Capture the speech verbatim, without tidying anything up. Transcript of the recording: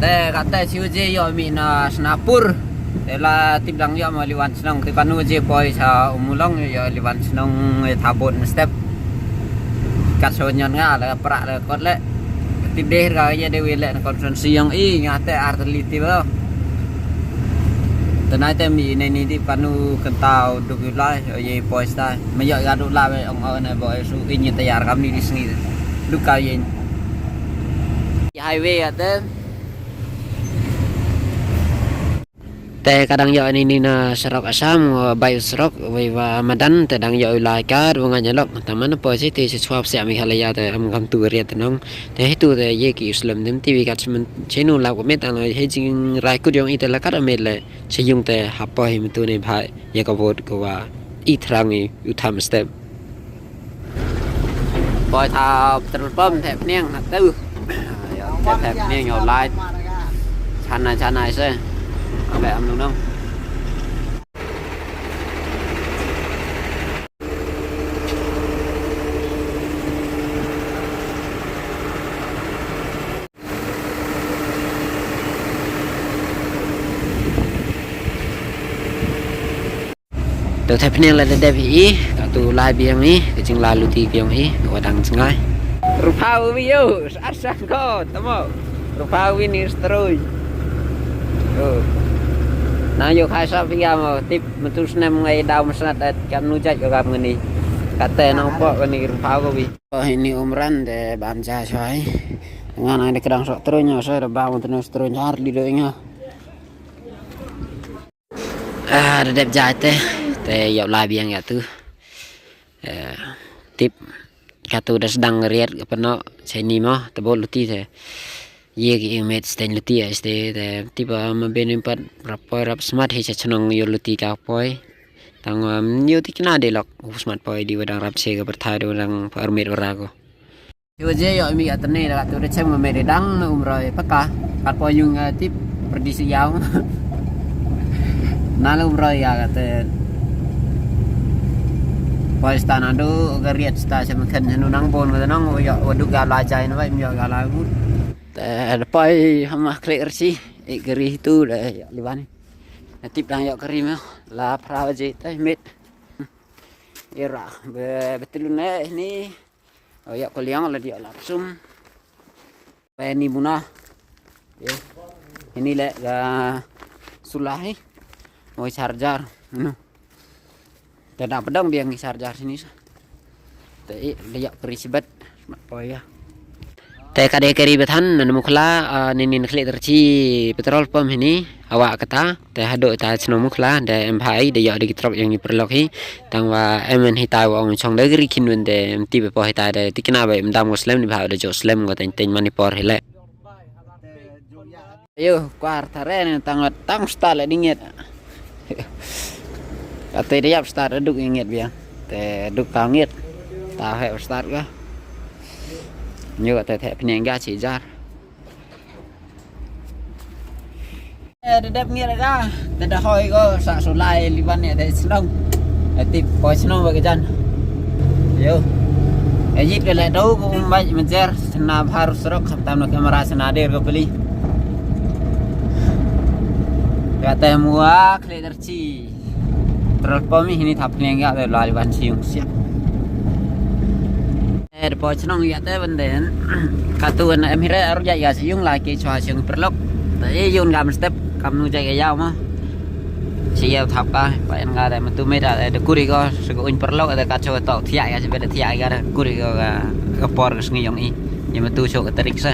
Te kata si uje yo mi na Snapur. Te la tip dang yo ma liwan snong. Te panu uje poi sa Umulong yo liwan snong e thabot na step. Kat so nyon nga la pra la kot le. Tip deh ka ye de wile na konferensi yong i nga te arteli tip lo. Te nai te mi ne ni di panu kentau duk yu lai yo ye poi sta. Me yo ga duk la be ong ong ne bo su in ye tayar kam ni di sngi. Duk ka ye. Highway ate. Te ka dang ïoh ini ni na surok Assam, wa bai surok, wei wa madan, te dang ïoh u lai kar, wa nga nyalok, taman po si te si suap siap Meghalaya te am kam tu riat nong, te hitu te ye ki Islam dem ti wi kat semen, chenu lau ko met ano, he jing rai kut yong i te la kat amet le, che yung te hapo hi metu ne bhai, ye ka vote ko wa i thrang i u tham step. Poi tha petrol pump thep niang na tu. Ya, thep niang yo light. Chana chana ise. Ambe am nung nung. To thep niang la dep hi, ka tu lai biang hi, ka jing la luti biang hi, ka wadang jngai. Rupa wi yo, sa sang ko, tamo. Rupa wi ni stroi. Yo. Na yo khai sa pia mo, tip metu snem ngai daw mesnat at kam nu jat yo kam ngani. Kata nang po ngani rupa wi. Oh, ini umran de bam ja shai. Ngan ai de kedang sok terus nyo, so de bam terus terus har di do inga. Ah, da dep jai te, te ïap lai biang ïa tu. Eh, tip, ka tu da sdang riat ka pano, chai ni mo, te bol luti te. Ye ki ing met sten luti ya este, te tip, ah, ma ben pat rap poi rap smat hi cha chnong yo luti ka poi. Tang, um, yo ti kna de lok, u smat poi di wadang rap che ka bertha di wadang par met wara ko. Yo je yo mi ka tene da tu da chem me de dang na umroi paka. Kat po yung, eh, tip perdi si yau. Na la umroi ya ka te. Poi sta na do ka riat sta chem khen nu nang bon ka nang yo wadu ga la jai na bai mi yo ga la gut. Te poi hama kle rsi e gari tu da yo liwan. Na tip dang yo kari me la phra baje te mit. Ira be betul ne ni. Oh, ya, ko liang la dia lapsum. Pe ni muna. Ya. Ini le ga sulahi. Oi charger. Anu. Te da pedang biang ni charger sini sa. Te i le ya perisibat. Mat po ya. Te ka de kari bethan na Mukhla, ah, ni nin khli terchi petrol pump hini. Awa kata. Te haduh ita shnong Mukhla, de em bhai, de ïoh de ki trok ïa ngi paralok hi. Tang wa em en hitai wa ong chong de gri khin wen de em ti be po hitai de tikna ba em dam ko slem ni bha de jo slem ko teng teng mani por hi le. Ayo, kwar thare ne tang wa tang sta le ding ngiet. Kate de ïap sta de duk ngiet bia. Te duk ka ngiet. Ta he sta ka. Nyo te te pniang ga chi jar. Eh, da dep ngi raga, da da hoi ko sa sulai liban ne da shnong. Eh, tip po shnong ba ke jan. Yo. Eh, yit ke le do ko um bai menjer sna bhar surok kham tam na kamera sna der ko peli. Kata mua khle derchi. Petrol pump hi ni thap pniang ga da la liban siung siap. Eh, de po chnong ïa te ban den. Katu na em hire aru ja ïa siung la ki chwa siung perlok. Te yun gam step kam nu ja ïa ma. Si ïa thap ka pa en ga de matu me da de kuri ko se ko un perlok de ka chwa to thia ïa se be de thia ïa de kuri ko ga por ga sngi yong i. Ïa matu chwa ka tarik se.